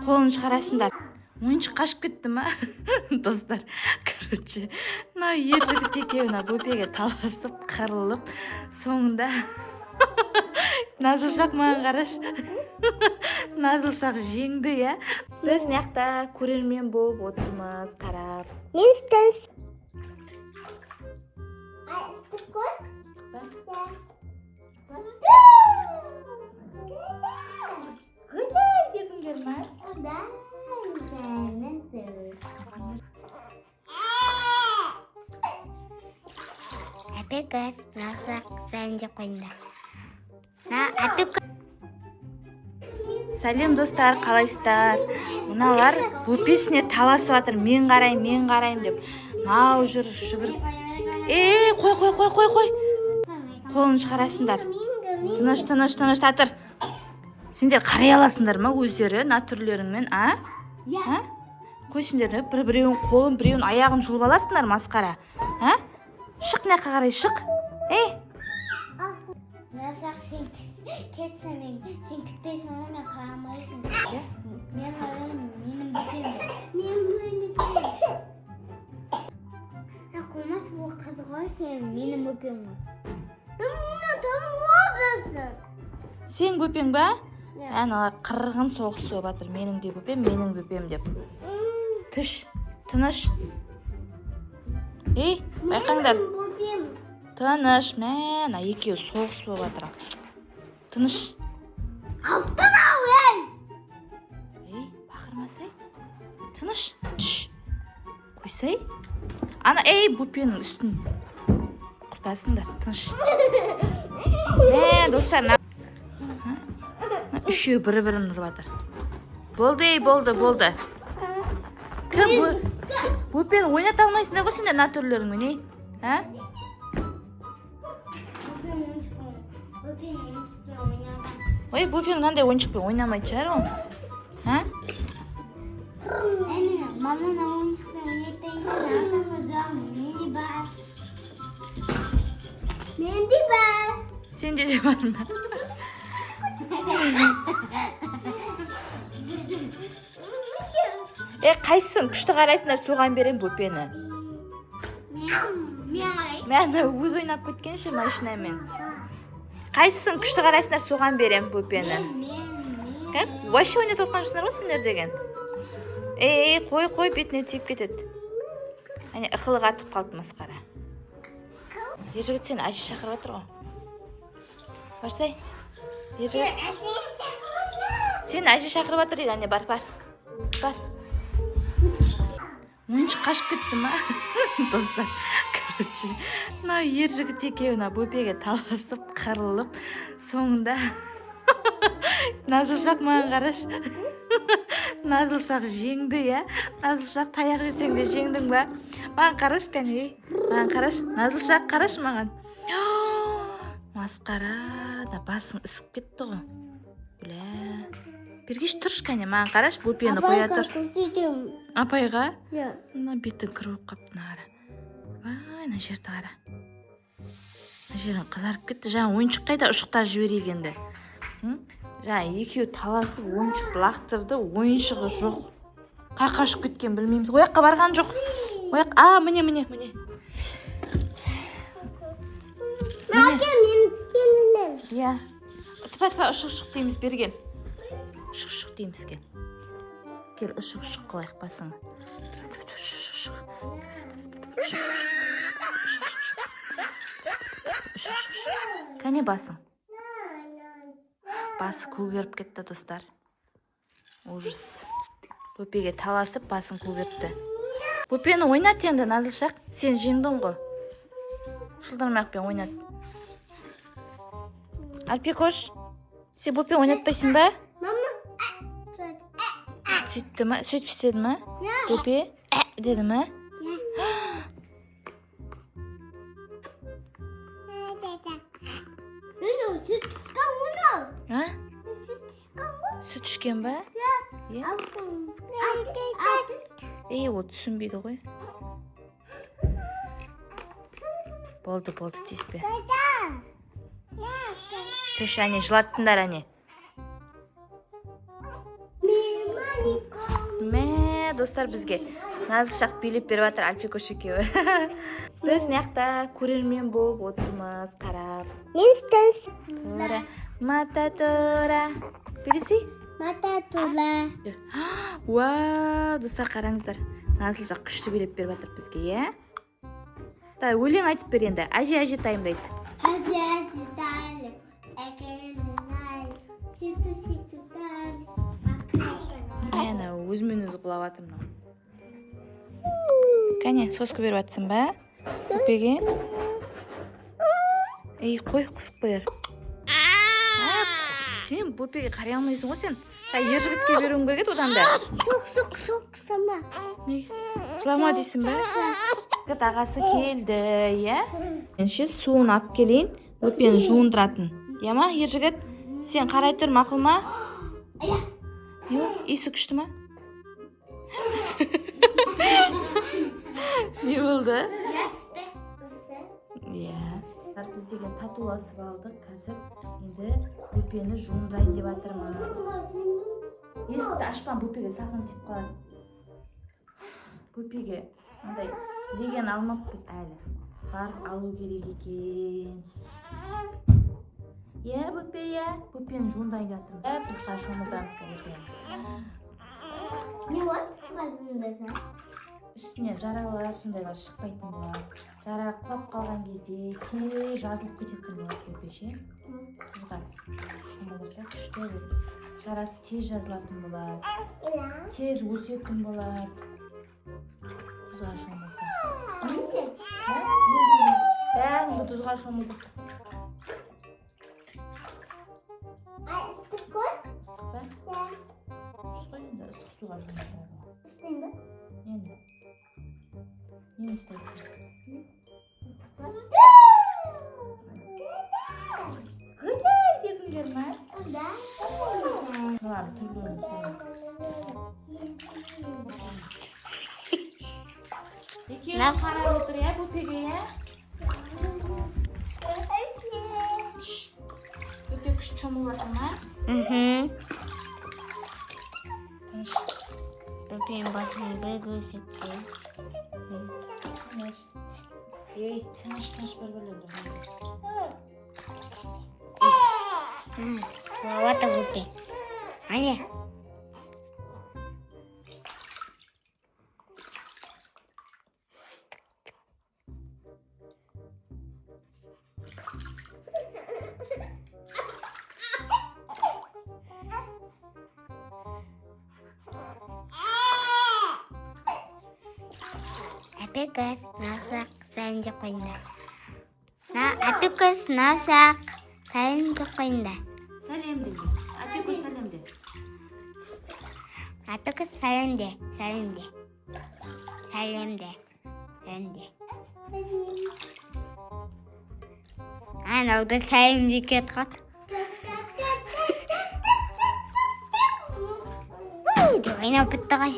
Қолын шығарасыңдар. Ойыншық қашып кетті ма? Достар, короче, мынау ер жігіт екеуі мына бөпеге таласып, қырылып, соңында Назылшақ, маған қарашы. Назылшақ жеңді, иә? Біз мына жақта көрермен болып отырмыз, қарап. Мен стенс. Ай, ыстық қой. Ыстық па? Гуляй дедіңдер ма? Да, Опека, насақ, сән деп қойыңдар. На, опека. Сәлем, достар, қалайсыздар? Мыналар бөпесіне таласып жатыр. Мен қараймын, мен қараймын деп. Мынау жүр жүгіріп. Ей, қой, қой, қой, қой, қой. Қолын шығарасыңдар. Тыныш, тыныш, тыныш, татыр. Сендер қарай аласыңдар ма өздері мына түрлеріңмен, а? А? Қой сендер, бір біреуін қолын, біреуін аяғын жұлып аласыңдар, масқара. А? Шық мына жаққа қарай, шық. Ей, Насақ, сен кетсең, мен сен күтпейсің ғой, мен қарамайсың. Мен қараймын, менің бөпем. Менің бөпем. Қоймас, бұл қыз ғой, сен менің бөпем ғой. Мені там облысы. Сен бөпең ба? Аналар қырғын соғыс болып жатыр. Менің де бөпем, менің бөпем деп. Түш, тыныш. Ей, байқаңдар. Бөпем. Тыныш, мә, мына екеуі соғыс болып жатыр. Тыныш. Алтын ау, ей! Ей, бақырмасай. Тыныш, түш. Қойсай. Ана, ей, бөпенің үстін құртасыңдар, тыныш. Мә, достар, мына үшеуі бір бірін ұрып жатыр. Болды, ей, болды, болды. Кім бөпені ойната алмайсыңдар ғой сендер мына түрлеріңмен, ей? А? Бөпем ойыншықпен, бөпем ойыншықпен ойнаған. Ой, бөпең мынандай ойыншықпен ойнамайтын шығар ол. А? Әне, мама мына ойыншықпен ойнайтын екен, жоқ, менде бар. Менде бар. Сенде де бар ма? Е, қайсысын күшті қарайсыңдар, соған берем бөпені. Мен қараймын. Мә, ана өзі ойнап кеткенше машинамен. Қайсысын күшті қарайсыңдар, соған берем бөпені. Мен, мен. Как? Вообще ойнатып отқан жоқсыңдар ғой сендер деген. Ей, ей, қой, қой, бетіне тиіп кетеді. Әне, ықылық атып қалды, масқара. Ер жігіт, сені әже шақырып жатыр ғой. Барсай. Ер жігіт, сені әже шақырып жатыр дейді. Әне, бар, бар. Бар. Ойыншық қашып кетті ма? Достар, короче, мынау ер жігіт екеуі мына бөпеге таласып, қырылып, соңында Назылшақ, маған қарашы. Назылшақ жеңді, иә? Назылшақ, таяқ жесең де жеңдің ба? Маған қарашы, кәне, ей. Маған қарашы. Назылшақ, қарашы маған. Масқара, да басың ісіп кетті ғой. Бля. Бергеш, тұршы, кәне, маған қарашы, бөпені қоя тұр. Көрсетемін. Апайға? Иә. Мына бетің кір болып қалыпты, мына қара. Вай, мына жерді қара. Мына жерің қызарып кетті. Жаңа ойыншық қайда, ұшықтап жіберейік енді. М? Жаңа екеуі таласып ойыншықты лақтырды, ойыншығы жоқ. Қаяққа ұшып кеткен білмейміз. Ол жаққа барған жоқ. Ол жақ, а, міне, міне, міне. Мәке, мен, мен. Иә. Тіпа, тіпа, ұшық, ұшық дейміз, бері кел. Ұшық, ұшық дейміз, кел. Кел, ұшық, ұшық қылайық басыңа. Ұшық, ұшық. Ұшық, ұшық. Ұшық, ұшық. Кәне басың. Басы көгеріп кетті, достар. Ужас. Бөпеге таласып басын көгертті. Бөпені ойнат енді, Назылшақ. Сен жеңдің ғой. Шылдырмаяқпен ойнат. Альпикош, сен бөпе ойнатпайсың ба? Мама. Сөйтті ма? Сөйтіп істеді ма? Бөпе? Ә деді ма? Мынау сүт түскен, мынау. А? Сүт түскен ғой. Сүт ішкен ба? Иә. Ей, ол түсінбейді ғой. Болды, болды, тиіспе. Түш, әне, жылаттыңдар, әне. Мен Достар, бізге Назышақ билеп беріп жатыр, Альфикош екеуі. Біз мына жақта көрермен болып отырмыз, қарап. Мен стенс. Тура, мататура. Билесей? Мататула. Уау, достар, қараңыздар. Назылжақ күшті билеп беріп жатыр бізге, иә? Давай, өлең айтып бер енді. Әже, әже тайымды айт. Әже, әже тайым. Ситу, ситу тайым. Әне, өзімен өзі құлап жатыр мынау. Кәне, соска беріп жатсың ба? Көпеге? Ей, қой, құсып қояр. А, сен бөпеге қарай алмайсың ғой сен. Жаңа ер жігітке беруің керек еді одан да. Сук, сук, сук, сама. Неге? Жылама дейсің ба? Жігіт ағасы келді, иә? Менше суын алып келейін, бөпені жуындыратын. Иә ма, ер жігіт? Сен қарай тұр, мақұл ма? Не ол? Иісі күшті ма? Не болды? Иә. Біз деген татуласып алдық. Қазір енді бөпені жуындырайын деп жатырмыз. Есікті ашпа, бөпеге салқын тиіп қалады. Бөпеге мындай леген алмаппыз әлі. Барып алу керек екен. Иә, бөпе, иә. Бөпені жуындырайын деп жатырмыз. Иә, тұзға шомылдырамыз қазір бөпені. Не вот сразу. Үстіне жаралар, сондайлар шықпайтын болады. Жара құлап қалған кезде тез жазылып кететін болады бөпе ше. Тұзға шомылдырса, күшті болып жарасы тез жазылатын болады, тез өсетін болады тұзға шомылса. Бәріңді тұзға шомылдық. Ыстық па? Дұрыс қой, енді ыстық суға шомылдырады. Нені, нені ұстайсың? Гүлей дедіңдер ма? Мыналардың түрлерін көрейін. Екеуі қарап отыр, иә, бөпеге, иә? Бөпе күшті шомылып жатыр ма? Тыныш. Бөпенің басын бір көрсетті. Тыныш. Ей, тыныш, тыныш, бір бірлерді. Құлап бөпе. Әне. Әпекөз, насақ, сәлем деп қойыңдар. Әпекөз, насақ, сәлем деп қойыңдар. Сәлем де. Әпекөз, сәлем де. Әпекөз, сәлем де, сәлем де. Сәлем де, сәлем де. Анау да сәлем деп кетіп қалды. Ой, деп айналып бітті ғой.